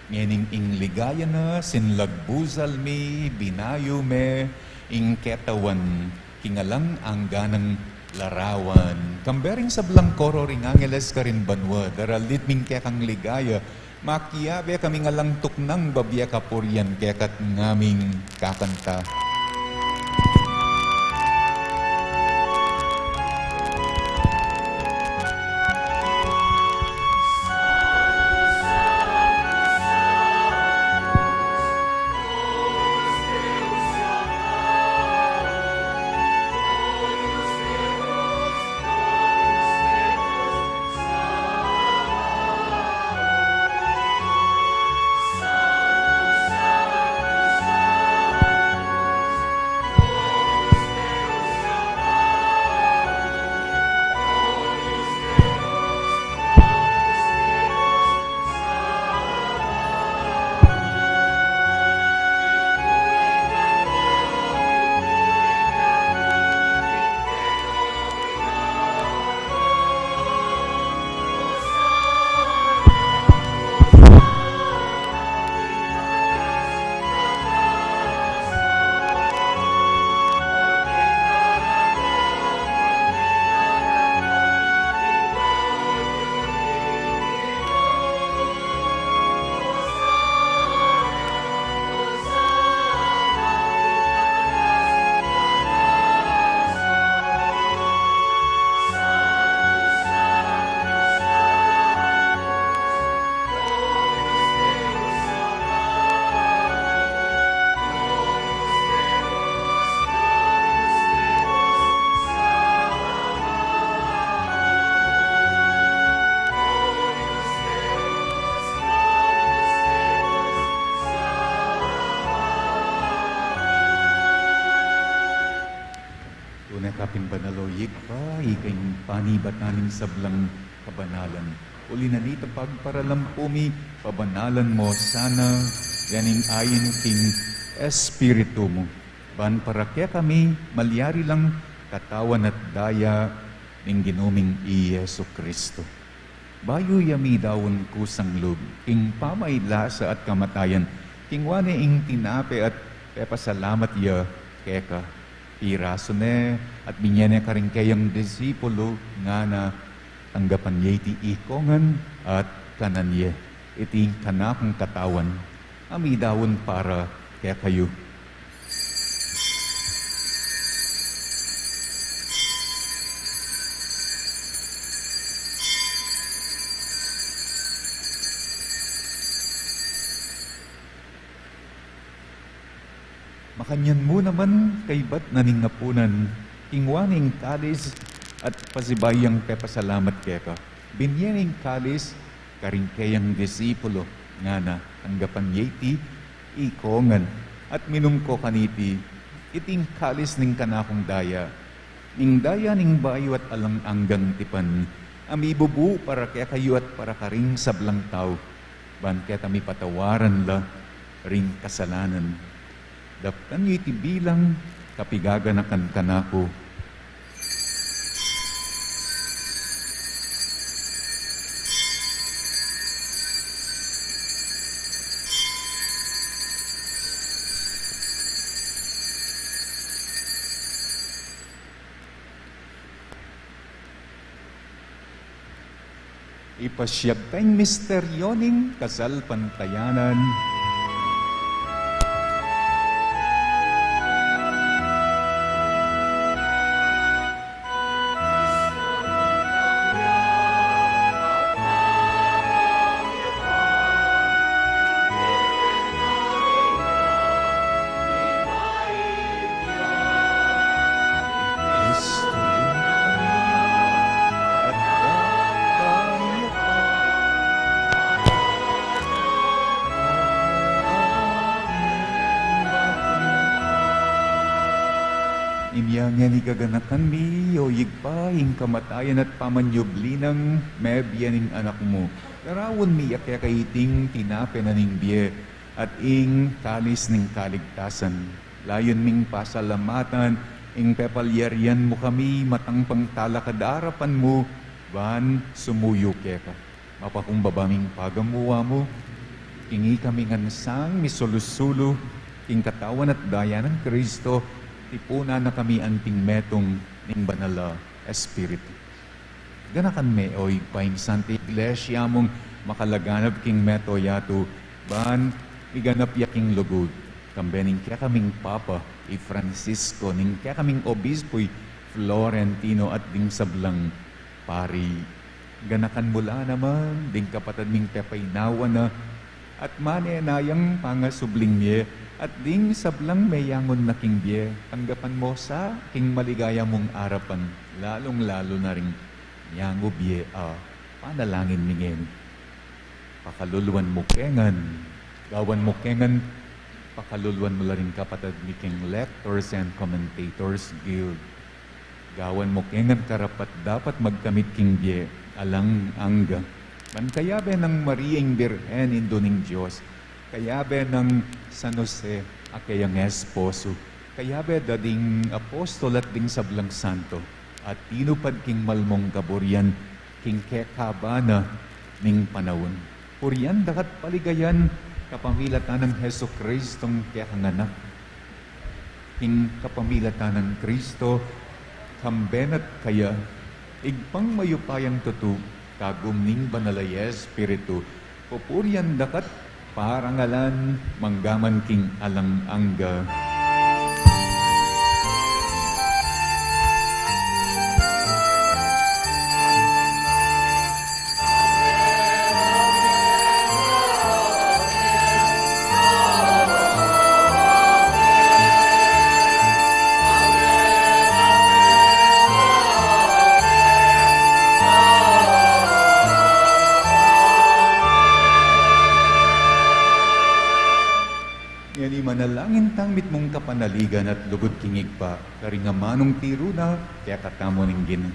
ngening ing ligaya na sinlagbusal mi, binayu me ing ketawan king alang angga nang larawan. Kambe ring sablang koro ring angeles karin banua, daralit ming kekang ligaya, makiabe kaming alang tuknang babie kapurian keka at ngaming kakanta. Tune ka pin banal, o Ibpa, ika ing panibatan ning sablang kabanalan. Uli na nita pagparalampu mi, pabanalan mo sana dening ain king Espiritu mu, ban para kekami malyari lang katawan at daya ning Ginu ming i Jesucristo. Bayu ya midaun kusang lub king pamaylasa at kamatayan, kingwa ne ing tinape at pepasalamat ya keka, pirasu ne at binye ne karing keyang disipulu, ngana: Tanggapan ye iti ikongan at kanan ye, iti ing kanakung katawan, a midaun para kekayu. Makanyan mu naman, kaybat na ning apunan, kingwa ne ing kalis at pasibayu yang pepasalamat keka. Binye ne ing kalis karing keyang disipulu, ngana: Tanggapan ye iti ikongan at minum ko kaniti, iti ing kalis ning kanakung daya, ning daya ning bayu at alang anggang tipan, a mibubu para kekayu at para karing sablang tau, ban keta mipatawaran la ring kasalanan. Daptan yu iti bilang kapigaganakan kanaku. Ipasiag taya ing misteryo ning kasalpantayanan. Inya ngeni, kaganakan mi, o Ibpa, ing kamatayan at pamanyubli nang mebie ning Anak mu, daraun mi ya keka iting tinape na ning bie at ing kalis ning kaligtasan. Layun ming pasalamatan ing pepalyarian mu kami matang pangtalakad arapan mu ban sumuyu keka. Mapakumbaba ming pagamuan mu, king ikami ngan sang misulu-sulu king katawan at daya nang Kristo, tipunan na kami anting metung ning Banal a Espiritu. Ganakan me, o Ibpa, ing Santa Iglesia mung makalaganap king mabilug a yatu, ban miganap ya king lugud, kambe ning kekaming Papa i Francisco, ning kekaming Obispu i Florentino, at ding sablang pari. Ganakan mu la naman ding kapatad ming pepainawa na at manenayang pangasubling mie, at ding sablang meyangun na king bie, tanggapan mu sa king maligaya mung arapan, lalung-lalu na ring meyangu bie a panalangin mi ngeni. Pakaluluan mu ke ngan, gawan mu ke ngan, pakaluluan mu la ring kapatad mi king Lectors and Commentators Guild. Gawan mu ke ngan karapat-dapat magkamit king bie alang angga, ban kayabe nang Maria ing Birhen, Indu ning Dios, kayabe nang San Jose a keyang esposo, kayabe da ding apostol at ding sablang santo a tinupad king mal mung kaburian king kekaba na ning panaun. Purian daka't paligayan kapamilatan nang Jesucristong kekang Anak. King kapamilatan nang Kristo, kambe na't kaya, Ibpang mayupayang tutu, kagum ning Banal a Espiritu, pupurian daka't parangalan manggaman king alang angga. Ngeni manalangin tang mitmung kapanaligan at lugud king Ibpa, karing amanung tiru na kekatamu ning Ginu.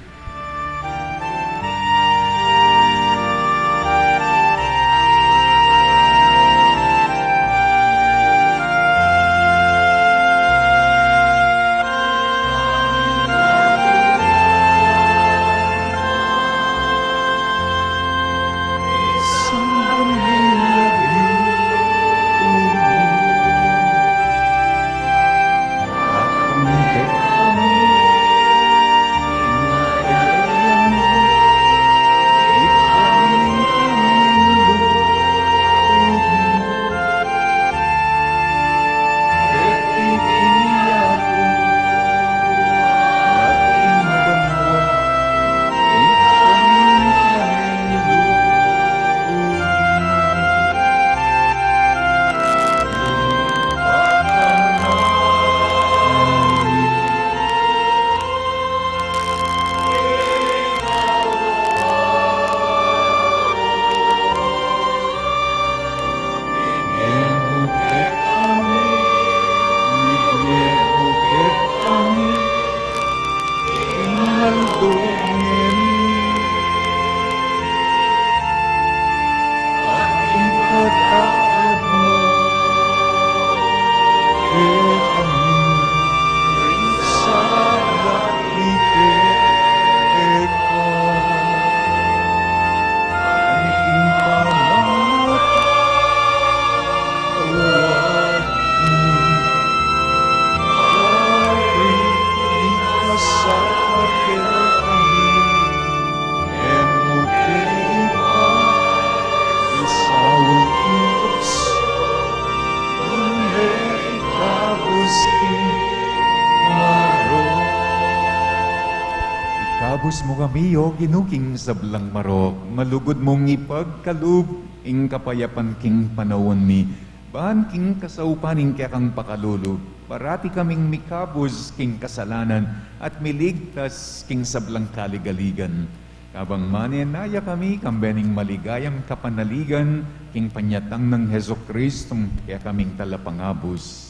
Mi, o Ginu, king sablang marok, malugud mung ipagkalub ing kapayapan king panaun mi, ban king kasaupan ning kekang pakalulu, parati kaming mikabus king kasalanan at miligtas king sablang kaligaligan. Kabang manenaya kami kambe ning maligayang kapanaligan king panyatang nang Jesucristong kekaming talapangabus.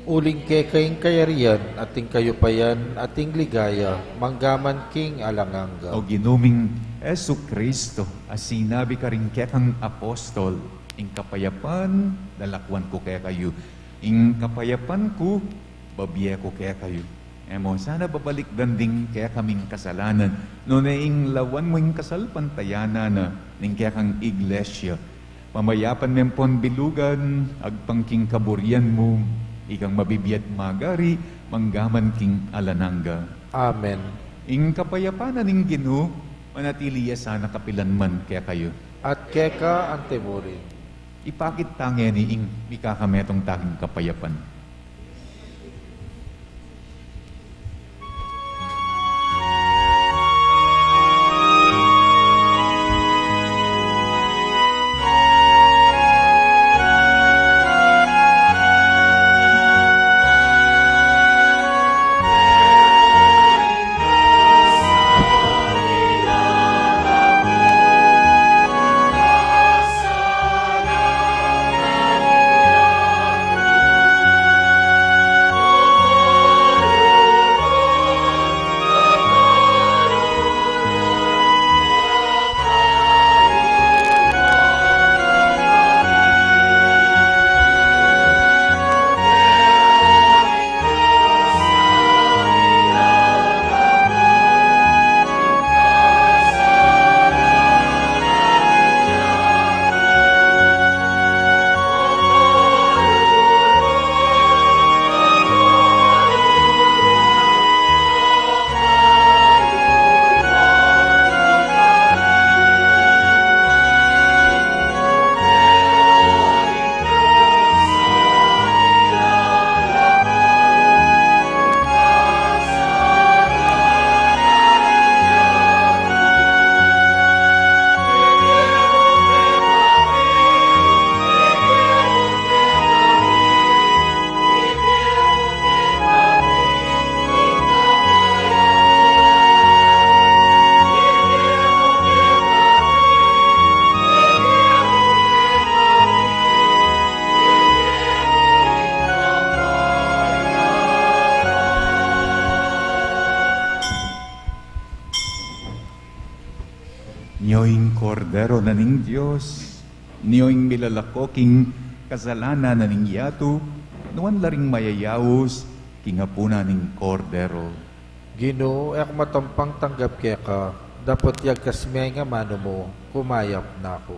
Uling keka ing kayarian, at ing kayupayan, at ing ligaya, manggaman king alang angga. O Ginu ming Jesucristo, a sinabi karing kekang apostol, ing kapayapan, lalakwan ku kekayu, ing kapayapan ku, babie ku kekayu. E mo sana babalikdan ding kekaming kasalanan, nune ing lawan mu ing kasalpantayanan na ning kekang iglesia. Pamayapan me ampon bilugan, agpang king kaburian mu, ikang mabibie at magari, manggaman king alang angga. Amen. Ing kapayapan na ning Ginu, manatili ya sana kapilan man kekayu. At keka antimurin. Ipakit ta ngeni ing mikakametung tang kapayapan. Nyo ing Kordero na ning Dios, nyo ing milalako king kasalanan na ning yatu, nuan la ring mayayaus king apunan ning Kordero. Ginu, e ku matampang tanggap keka, dapot yagkas me ing amanu mu, kumayap na ku.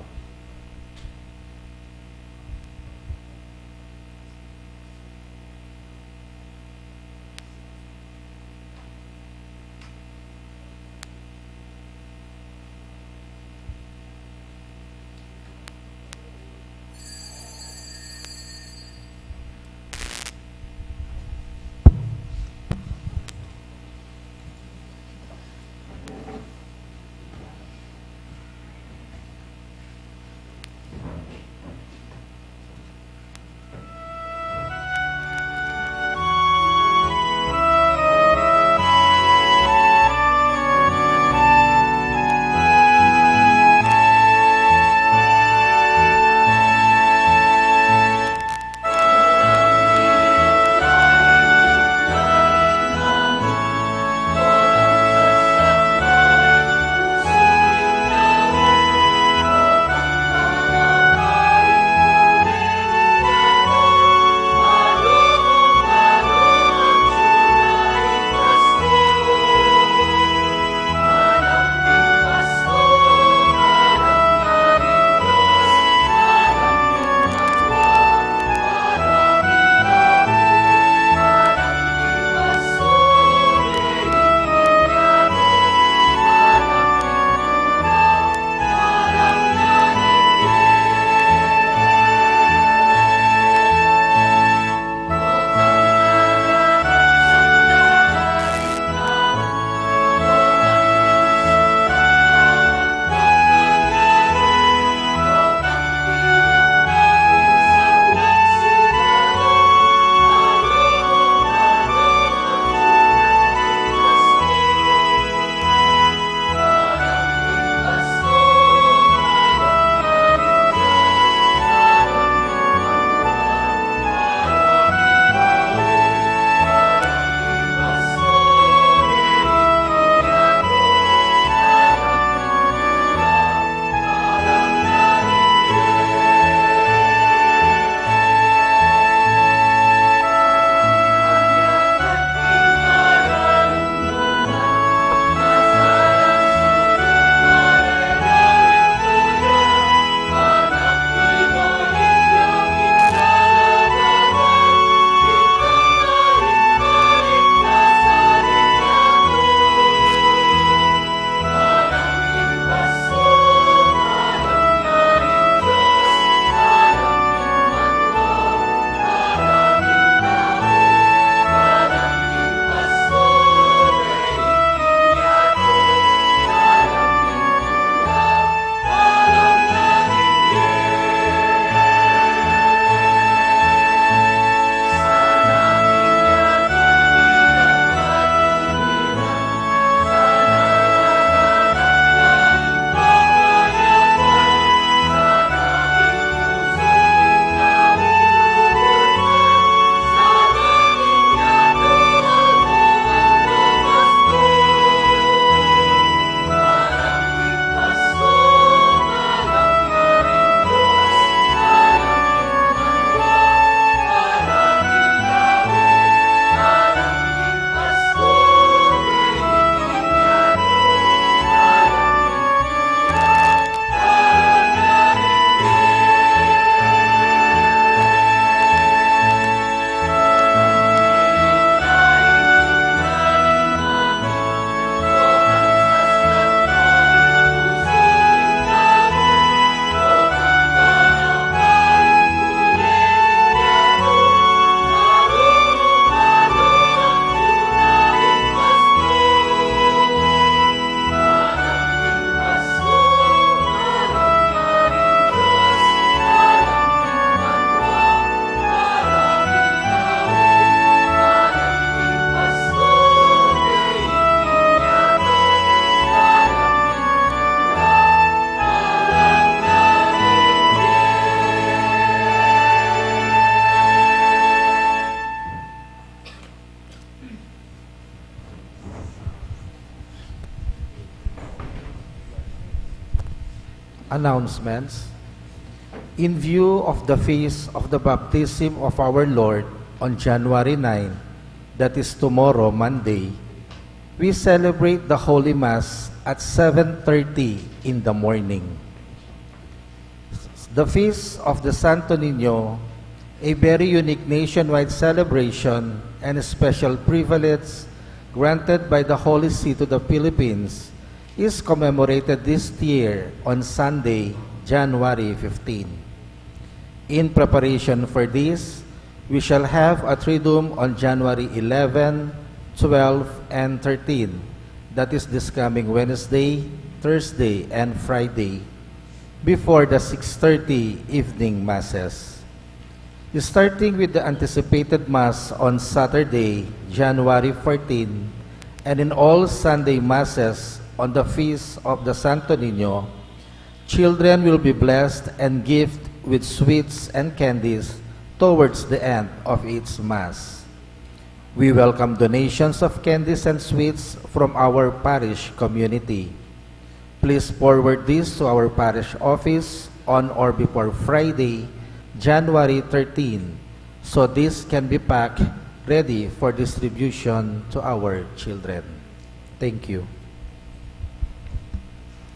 Announcements. In view of the feast of the baptism of our Lord on January nine, that is tomorrow, Monday, we celebrate the Holy Mass at seven thirty in the morning. The Feast of the Santo Niño, a very unique nationwide celebration and a special privilege granted by the Holy See to the Philippines, is commemorated this year on Sunday, January fifteen. In preparation for this, we shall have a Triduum on January eleven, twelve, and thirteen, that is this coming Wednesday, Thursday, and Friday, before the six thirty evening masses. Starting with the anticipated Mass on Saturday, January fourteen, and in all Sunday Masses on the Feast of the Santo Niño, children will be blessed and gifted with sweets and candies towards the end of each Mass. We welcome donations of candies and sweets from our parish community. Please forward this to our parish office on or before Friday, January thirteen, so this can be packed ready for distribution to our children. Thank you.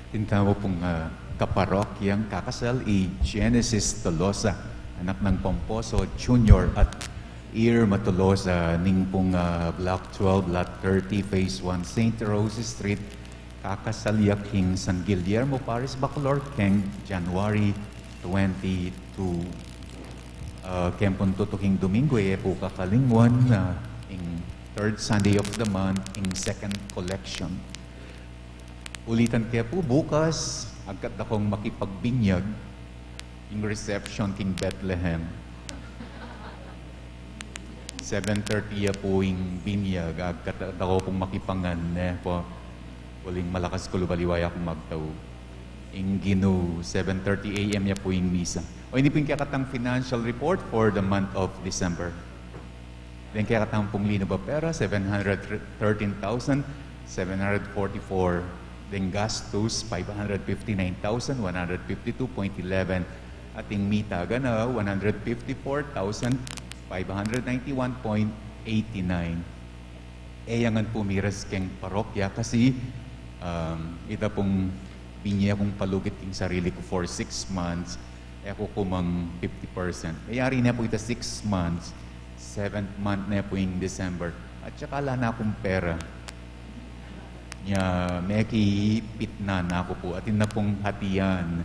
Atin tamu pung, ah, kaparokyang kakasal, i Genesis Tolosa, anak nang Pomposo Junior at Irma Tolosa, ning pung, ah, Block twelve, Lot thirty, Phase one, Saint Rose Street. Kakasal ya king San Guillermo Parish, Bacolor, keng January twenty-two. Ah, keng pung tutuking Domingo, e pu kakalingwan, ah, ing third Sunday of the month, ing second collection. Ulitan ke pu bukas, agkat da kong makipagbinyag, ing reception king Bethlehem. Seven thirty ya pu ing binyag, agkat da ko pung makipangan, ne pu. Uling malakas ku lub aliwa ya kung magtau. Ing Ginu, seven thirty A M ya pu ing misa. O, ini pu ing kekatang financial report for the month of December. Deng kekatang pung linub a pera, seven hundred thirteen thousand seven hundred forty-four. Deng gastus, five hundred fifty-nine thousand one hundred fifty-two point eleven. At ing mitagan a, one hundred fifty-four thousand five hundred ninety-one point eighty-nine. E ya ngan pu miras keng parokya kasi, um, ita pung binye kung palugit king sarili ku for six months, e ku kumang fifty percent. E yari ne pu ita six months, seventh month ne pu ing December. At saka ala na kung pera. Nya, mekipitna na ku pu. Atin na pung hatian.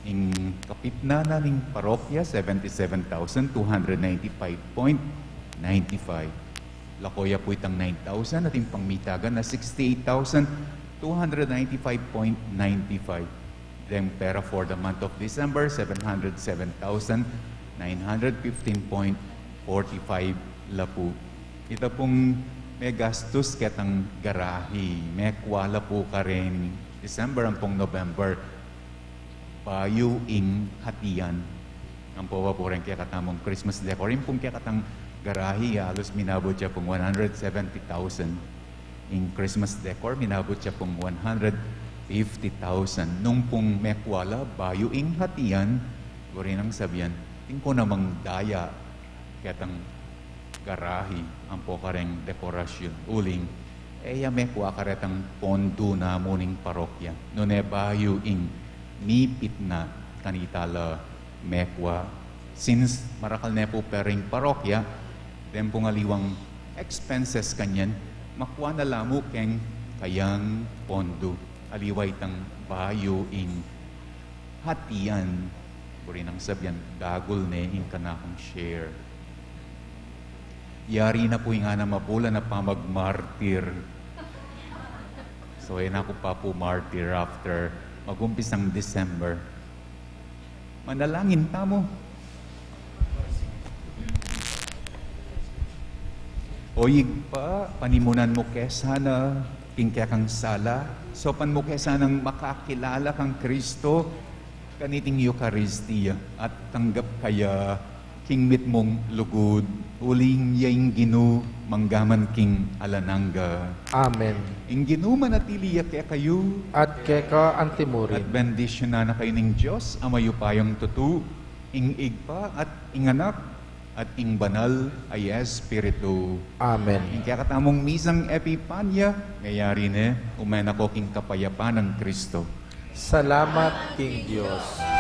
Ing kapitna na ning parokya, seventy-seven thousand two hundred ninety-five point ninety-five. Lako ya pu itang nine thousand, atin pang mitagan na sixty-eight thousand two hundred ninety-five point ninety-five. Deng pera for the month of December, seven hundred seven thousand nine hundred fifteen point forty-five la pu. Ita pung megastus ketang garahi, mekua la pu karin December ampong November. Bayu ing hatian. Ampo pa pu reng kekatamung Christmas decor. Ing pung kekatang garahi, alus minabut ya pung one hundred seventy thousand. Ing Christmas decor, minabut ya pung one hundred fifty thousand. Nung pung mekua la, bayu ing hatian, buri nang sabian, atin ku namang daya ketang garahi ampo kareng dekorasyun. Uling, e ya mekua karetang pondu na mu ning parokya. Nune bayu ing mipitna kanita la mekua. Since marakal ne pu pera ing parokya, deng pung aliwang expenses kanyan, makua na la mu keng kayang pondu. Aliwa itang bayu ing hatian, buri nang sabian, dagul ne ing kanakung share. Yari na pu ing anam a bulan a pamagmartir. So, e na ku pa pu martir after magumpisang December. Manalangin tamu. O Ibpa, panimunan mu ke sana king kekang sala, saupan mu ke sanang makakilala kang Kristo kaniting Eukaristia at tanggap kaya king mitmung lugud, uling ya ing Ginu manggaman king alang angga. Amen. Ing Ginu manatili ya kekayu. At keka antimurin. At bendisyunan na kayu ning Dios a mayupayang tutu, ing Ibpa at ing Anak at ing Banal a Espiritu. Amen. Ing kekatamung misang Epipanya, ngayari ne, ume na ko king kapayapan nang Kristo. Salamat king Dios.